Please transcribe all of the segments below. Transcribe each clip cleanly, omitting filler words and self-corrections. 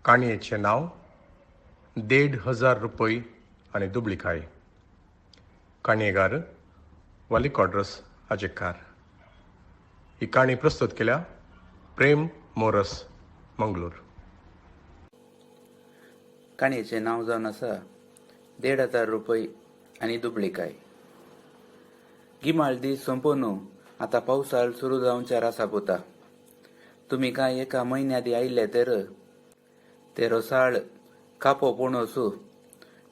काणयेचें नांव 1500 रुपय आनी दुबळीकाय. काणयेगार वाली कॉड्रस आजेकार. ही काणी प्रस्तुत केल्या प्रेम मोरस, मंगलोर. काणयेचें नांव जावन आसा 1500 रुपय आनी दुबळीकाय. गिमाळ दीस सोंपोवन आतां पावसाळ सुरू जावच्यार आसा पुता. तुमी कांय एका म्हयन्या आदीं आयिल्ले तर ते रोसाळ कापो पणस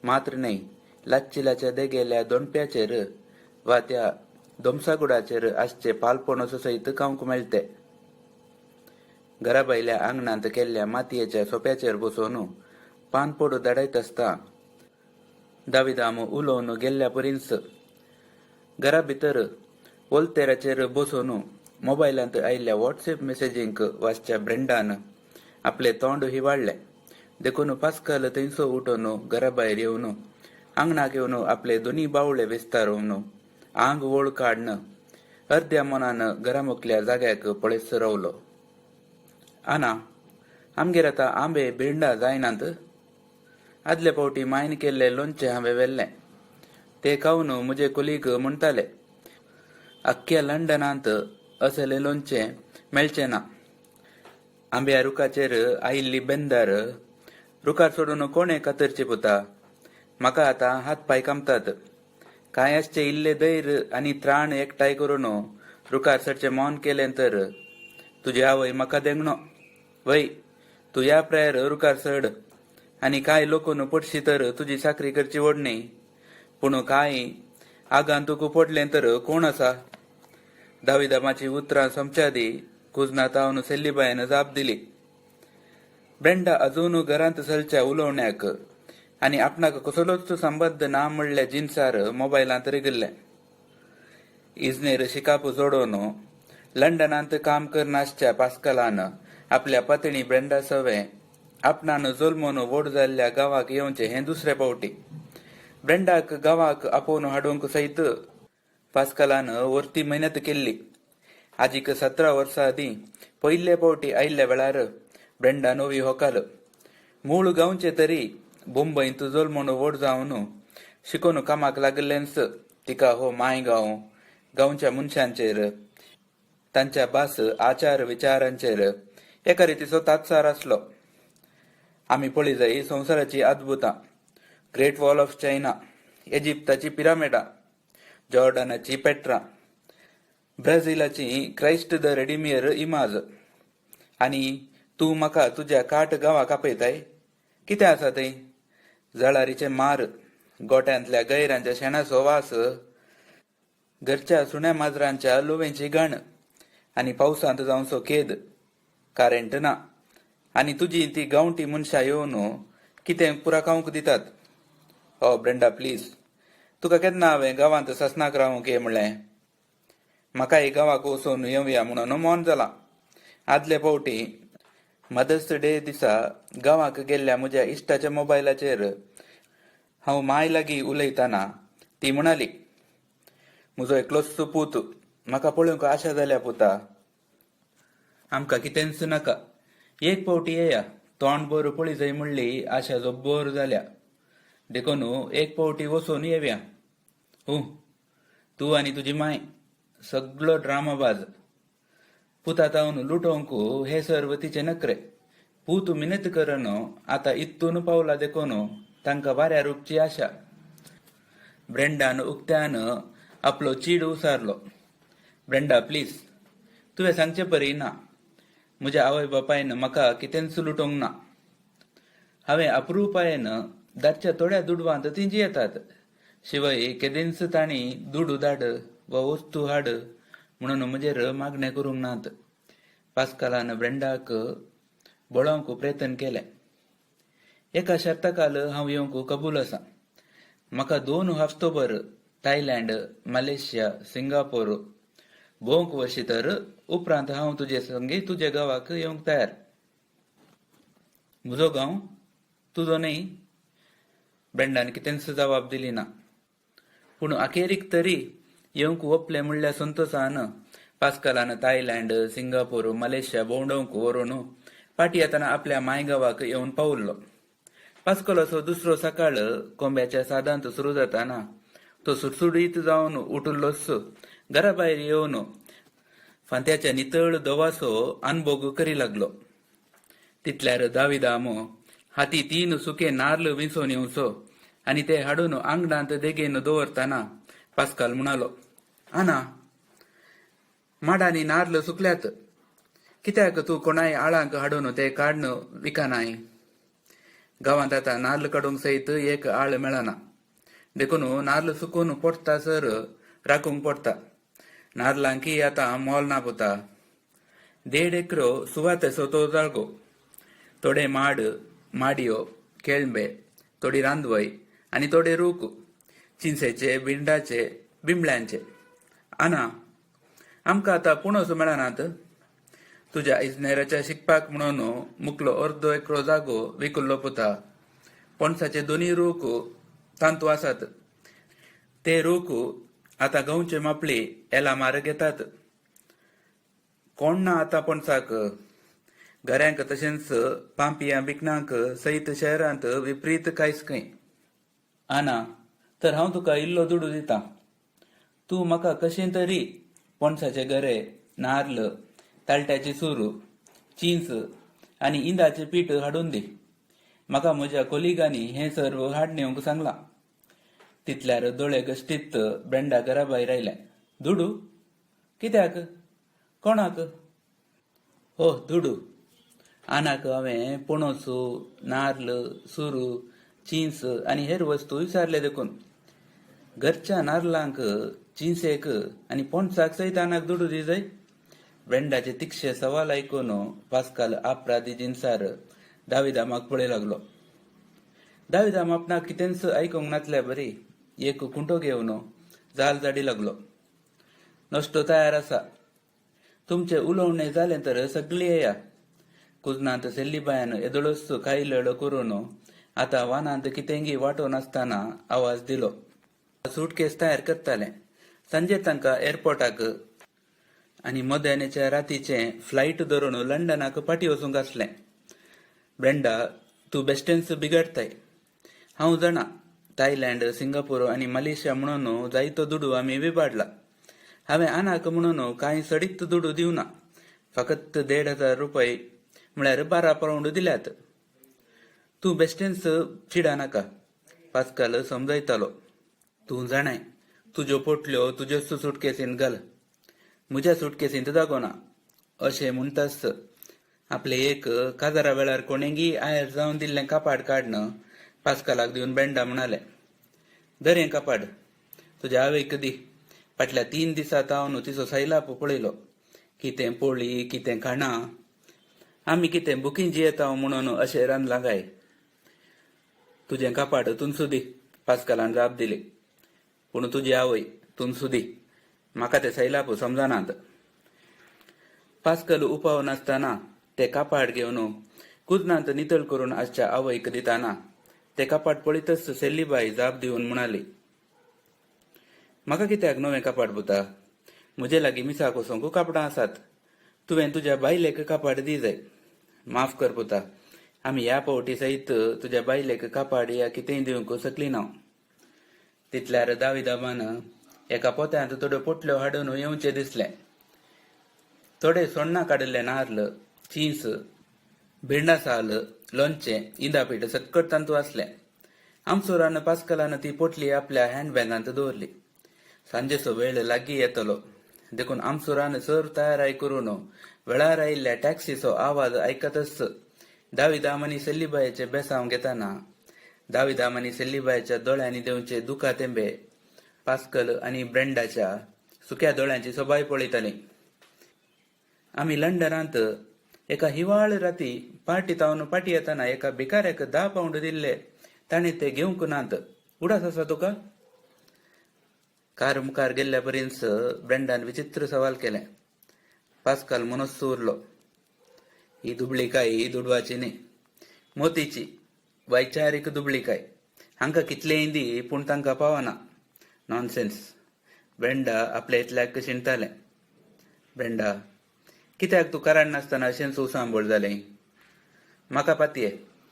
मात्र न्हय, लाच्चिलाच्या देगेल्या दोणप्याचेर वा त्या दोमसागुडाचेर आसचे पालपणस सयत खावंक मेळटे. घरा भायल्या आंगणांत केल्ल्या मातयेच्या सोप्याचेर बसून पानपोड धाडयत आसता दाविदाम उलोवन गेल्ल्या परींच घरा भितर वोल्तेराचेर बसून मोबायलांत आयिल्ल्या वॉट्सएप मेसेजींक वाचच्या ब्रेंडान आपलें तोंड हिवाळ्ळें. देखून पास्काल थंयसो उठून घरा भायर येवन आंगणाक येवन आपले दोनी बावळे विस्तारोवन आंग वोळ काडन अर्द्या मनान घरा मुखल्या जाग्याक पळयत रावलो. आना, आमगेर आतां आंबे भिरंडां जायनात. आदले फावटी मायन केल्लें लोणचें हांवें व्हेल्लें. ते खावन म्हजे कोलीग म्हणटाले, अख्ख्या लंडनांत असलें लोणचें मेळचें ना. आंब्या रुखाचेर आयिल्ली बेंदार रुखार सोडून कोणें कातरची पुता. म्हाका आतां हात पांय कामतात. कांय आसचें इल्लें धैर्य आनी त्राण एकठांय करून रुखार चडचें मौन केलें तर तुजी आवय म्हाका देंगणो. वय, तूं ह्या प्रायर रुखार चड आनी कांय लोकून पडशी तर तुजी चाकरी करची व्हड न्ही. पूण कांय आगान तुका पडलें तर कोण आसा? दाविदामाची उतरां सोंपच्या आदीं कुजनांत हांव सेल्लीबायन जाप दिली. ब्रेंडा अजून घरांत चलच्या उलोवण्याक आनी आपणाक कसलोच संबंद ना म्हणल्या जिन्सार मोबायलांत रिगिल्लें. इजनेर शिकाप जोडोवन लंडनांत काम करनासच्या पास्कलान आपल्या पत्नी ब्रेंडा सवें आपणान जल्मून व्हड जाल्ल्या गांवाक येवचें हें दुसरे फावटी. ब्रेंडाक गांवाक आपोवन हाडूंक सयत पास्कलान वर्ती मेहनत केल्ली. आजीक 17 वर्सां आदीं पयले फावटी आयिल्ल्या वेळार ब्रेंडा नवी होकाल. मूळ गांवचे तरी मुंबयंत जल्मून व्हड जावन शिकून कामाक लागिल्लेंच तिका हो माय गांव, गांवच्या मनशांचेर, तांच्या भास आचार विचारांचेर एका रितीचो तात्सार आसलो. आमी पळय जाय संवसाराची अद्भुतां, ग्रेट वॉल ऑफ चायना, इजिप्ताची पिरामिडां, जॉर्डनाची पेट्रा, ब्राझिलाची क्रायस्ट the रेडिमियर इमाज, आनी तूं म्हाका तुज्या काट गांवाक आपयताय? कितें आसा थंय? जळारीचे मार, गोट्यांतल्या गैरांच्या शेणाचो वास, घरच्या सुण्या माजरांच्या लोवेंची घाण आनी पावसांत जावचो खेद. करेंट ना आनी तुजी ती गांवठी मनशां येवन कितें पुरा खावंक दितात. ओ ब्रेंडा, प्लीज, तुका केन्ना हांवें गांवांत ससनाक रावंक ये म्हणलें? म्हाकाय गांवाक वचून येवया म्हणून मन जालां. आदले फावटी मदर्स डे दिसा गांवाक गेल्ल्या म्हज्या इश्टाच्या मोबायलाचेर हांव माय लागीं उलयतना ती म्हणाली, म्हजो एकलोच पूत, म्हाका पळोवंक आशा जाल्या पुता. आमकां कितेंच नाका, एक फावटी येया, तोंड बरो पळय जाय म्हणली आशा जब्बोर जाल्या, देखून एक फावटी वचून येवया. हूं, तूं आनी तुजी माय सगळो ड्रामाबाज. पुता तावन लुटोवंक हे सर्व तिचे नखरे. पूत मिनत करन आतां इतून पावला देखून तांकां वाऱ्यार रुपची आशा. ब्रेंडान उक्त्यान आपलो चीड उसारलो. ब्रेंडा, प्लीज, तुवें सांगचे परी ना. म्हज्या आवय बापायन म्हाका कितेंच लुटोवंक ना. हांवें अप्रुपायेन धाडच्या थोड्या दुडवांत तीं जियेतात. शिवाय केदींच तांणी दुडू धाड वा वस्तू हाड म्हणून म्हजेर मागणें करूंक नात. पास्कालान ब्रेंडाक बळोवंक प्रयत्न केलें. एका शर्तकाल हांव येवंक कबूल आसा. म्हाका 2 हफ्तोभर थायलंड, मलेशिया, सिंगापूर भोवंक वशी तर उपरांत हांव तुजे संगी तुज्या गांवाक येवंक तयार. म्हजो गांव तुजो न्हय? ब्रेंडान कितेंच जबाब दिली ना. पूण अखेरीक तरी येवंक वपलें म्हणल्या संतोसान पास्कलान थायलंड, सिंगापूर, मलेशिया भोंवडोवंक व्हरून पाटी येतना आपल्या मायगांवाक येवन पावल्लो. पास्कोलाचो दुसरो सकाळ कोंब्याच्या सादांत सुरू जाताना तो सुडसुडीत जावन उठुल्लोच घरा भायर येवन फांत्याच्या नितळ दवासो अनभोग करी लागलो. तितल्यार दाविदामो हाती 3 सुके नार्ल विंचोवन येवचो आनी ते हाडून आंगणांत देगेन दवरताना पास्काल म्हणालो, आना, माडांनी नार्ल सुकल्यात, कित्याक तूं कोणाय आळांक हाडून ते काडून विकनाय? गांवांत आतां नार्ल काडूंक सयत एक आळ मेळना, देखून नार्ल सुकून पडटा सर राखूंक पडटा. नार्लांकी आतां मोल ना पुता. 1.5 एकरो सुवातेचो तो जागो, थोडे माड, माडयो, केळंबे, थोडी रांदवय आनी थोडे रूख, चिंचेचे, बिंडाचे, बिंबळ्यांचे. आना, आमकां आतां पुणोस मेळनात. तुज्या इजनेराच्या शिकपाक म्हणून मुकलो अर्दो एकरो जागो विकुल्लो पुता. पणसाचे 2 रूख तांतू आसात, ते रूख आतां गांवचे मापली एला मार घेतात. कोण ना आतां पणसाक, घऱ्यांक तशेंच पांपियां बिकणांक सयत शहरांत विपरीत कांयच खंय. आना, तर हांव तुका इल्लो दुडू दितां, तूं म्हाका कशें तरी पणसाचे गरे, नार्ल, ताळट्याची सुरू, चिंच आनी इंदाचें पीठ हाडून दी. म्हाका म्हज्या कोलिगांनी हें सर्व हाडून येवंक सांगलां. तितल्यार दोळे गश्टीत ब्रेंडा घरा भायर आयलें. दुडू कित्याक, कोणाक? हो दुडू आनाक हांवें पणसू, नार्ल, सुरू, चिंच आनी हेर वस्तू विचारले देखून. घरच्या नार्लांक, चिंचेक आनी पणसाक सयत आनाक दुडू दी जाय. ब्रेंडाचे तिक्षे सवाल आयकून पास्काल आपराधी जिनसार दाविदामाक पळय लागलो. दाविदाम आपणाक कितेंच आयकूंक नातल्या बरी एक खुंटो घेवन जाल जाडी लागलो. नश्टो तयार आसा, तुमचें उलोवणें जालें तर सगळीं येया. कुजनांत सेल्लीबायान येदोळच कायलेळो करून आतां वानांत कितेंगी वांटो नासतना आवाज दिलो. सुटकेस तयार करतालें. सांजे तांकां एअरपोर्टाक आनी मध्यानेच्या रातीचें फ्लायट धरून लंडनाक पाटी वचूंक आसलें. ब्रेंडा, तूं बेश्टेंच बिगडताय. हांव जाणा, थायलंड, सिंगापूर आनी मलेशिया म्हणून जायतो दुडू आमी विबाडला. हांवें आनाक म्हणून कांय सडीत दुडू दिवना, फकत 1,500 रुपये म्हळ्यार 12 पावंड दिल्यात. तूं बेश्टेंच चिडा नाका, पास्काल समजायतालो. तूं जाणाय, तुज्यो पोटल्यो तुज्योच सुटकेसींत घाल, म्हज्या सुटकेसींत जागो ना. अशें म्हणटाच आपले एक काजारा वेळार कोणेंगी आयर जावन दिल्लें कापाड काडन पास्कालाक दिवन ब्रेंडा म्हणालें, धर हें कापाड, तुज्या आवयक दी. फाटल्या 3 दिसां हांव तिचो सैलाप पळयलो, कितें पोळी, कितें खाणां, आमी कितें बुकीं जियेता म्हणून अशें रांदलां काय? तुजें कापाड तुनसू दी, पास्कालान जाप दिली. पूण तुजी आवय तुनसू दी, म्हाका ते सैलाप समजनात. पास्कल उपाव नासतना ते कापाड घेवन कुजनांत नितळ करून आसच्या आवयक दिताना ते कापाट पळयतच सेल्लीबाय जाप दिवन म्हणाली, म्हाका कित्याक नवें कापाट पुता? म्हजे लागीं मिसाक वचोंक कापडां आसात. तुवें तुज्या बायलेक कापाट दी जाय. माफ कर पुता, आमी ह्या पावटी सयत तुज्या बायलेक कापाड या कितेंय दिवंक शकली ना. तितल्यार दाविदाबान एका पोत्यांत थोड्यो पोटल्यो हाडून येवचें दिसलें. थोडे सोण्णां काडिल्ले नार्ल, चिंच, भिंडा साल, लोणचें, इंदापीठ सक्कट तांतू आसलें. आमसोरान पास्कलान ती पोटली आपल्या हँडबॅगांत दवरली. सांजेचो वेळ लागीं येतलो देखून आमसोरान सर तयाराय करून वेळार आयिल्ल्या टॅक्सीचो आवाज आयकतच दाविदाम आनी सेल्लीबायेचे बेसांव घेताना दाविदाम आनी सेल्लीबायेच्या दोळ्यांनी देंवचे दुका तेंबे पास्कल आनी ब्रेंडाच्या सुक्या दोळ्यांची सोबाय पळयताली. आमी लंडनांत एका हिवाळ राती पार्टी तावन पाटी येताना एका भिकाऱ्याक 10 पावंड दिल्ले, ताणें ते घेवंक नात. उडास आसा तुका? कार मुखार गेल्ल्या परींच ब्रेंडान विचित्र सवाल केलें. पास्काल मनोच उरलो. ही दुबळीकाय ही दुडवाची न्ही, मोतीची वैचारीक दुबळीकाय. हांकां कितलेंय दी पूण तांकां पावना. नॉनसेन्स. ब्रेंडा आपल्या इतल्याक शिणतालें. ब्रेंडा, कित्याक तूं कारण नासतना अशेंच उसांबळ जालें? म्हाका पातये,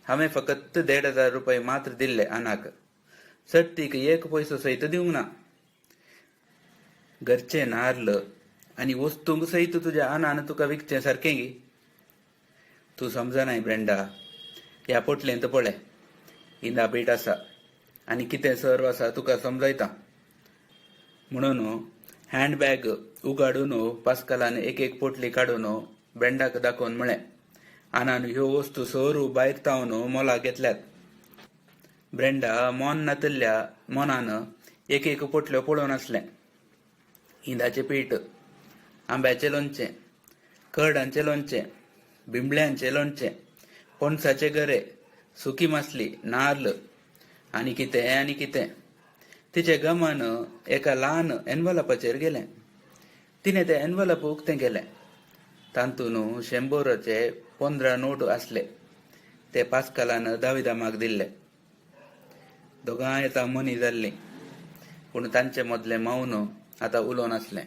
हांवें फकत 1500 रुपये मात्र दिल्ले आनाक. चडटीक एक पयसो सयत दिवंक ना. घरचें नार्ल आनी वस्तूंक सयत तुज्या आनान तुका विकचें सारकें गी? तूं समजनाय ब्रेंडा. ह्या पोटलेंत पळय, इंदा पीठ आसा आनी कितें सर्व आसा तुका समजयता. म्हणून हँडबॅग उगाडून पास्कलान एक एक पोटली काडून ब्रेंडाक दाखोवन म्हळें, आनान ह्यो वस्तू सरू भायर तावन मोलाक घेतल्यात. ब्रेंडा मोन नातिल्ल्या मनान एक एक पोटल्यो पळोवन आसलें. इंदाचें पीठ, आंब्याचें लोणचें, करडांचें लोणचें, बिंबळ्यांचें लोणचें, पणसाचे गरे, सुकी मासली, नार्ल आनी कितें आनी कितें. तिचें गमन एका ल्हान एनवलपाचेर गेलें. तिणें तें एनवलप उक्तें केलें. तातूंत 100चे 15 नोट आसले. ते पास्कलान दाविदामाक दिल्ले. दोगांय आतां मनी जाल्लीं, पूण तांचे मदलें मौन आतां उलोवन आसलें.